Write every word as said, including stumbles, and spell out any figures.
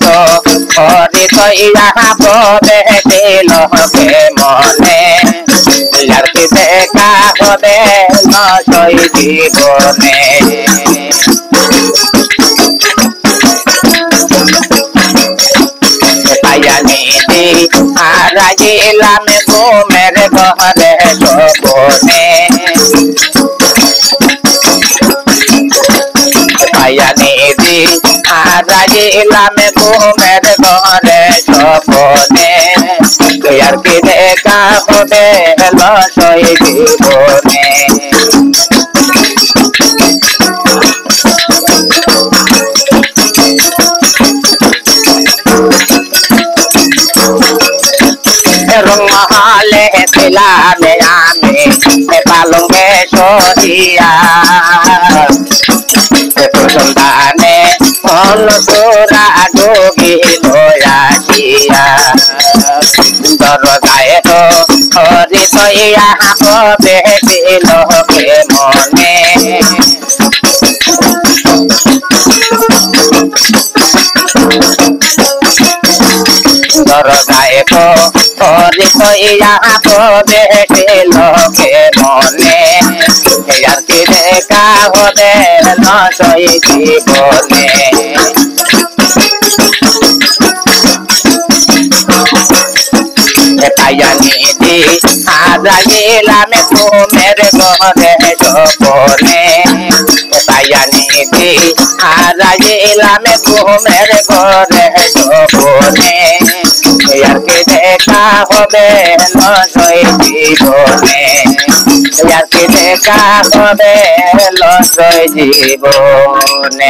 তো করি তো ইয়া হবে দিল কে মনে, আর কি দেখা হবে নশই জীবনে। পাইয়া নিদি হারাইলাম ঘুমের ঘরে স্বপনে। পাইয়া নিদি হারাইলাম ঘুমের ঘরে স্বপনে। আর কি দেখা হবে নশই জীবনে। রং মহলে ছিলাম আমি পালঙ্গে সহিয়া। সন্ধানে হল তোরা ডুবি লয়া গিয়া। দরজায় তো হরি তৈয়া হবে দিল কে মনে। দরজায় তো হরি তৈয়া হবে দিল কে মনে। আর কি দেখা হবে নশই জীবনে। পাইয়া নিদি হারাইলাম ঘুমের ঘরে স্বপনে। পাইয়া নিদি হারাইলাম ঘুমের ঘরে স্বপনে। আর কি দেখা হবে নশই জীবনে। আর কি দেখা হবে নশই জীবনে।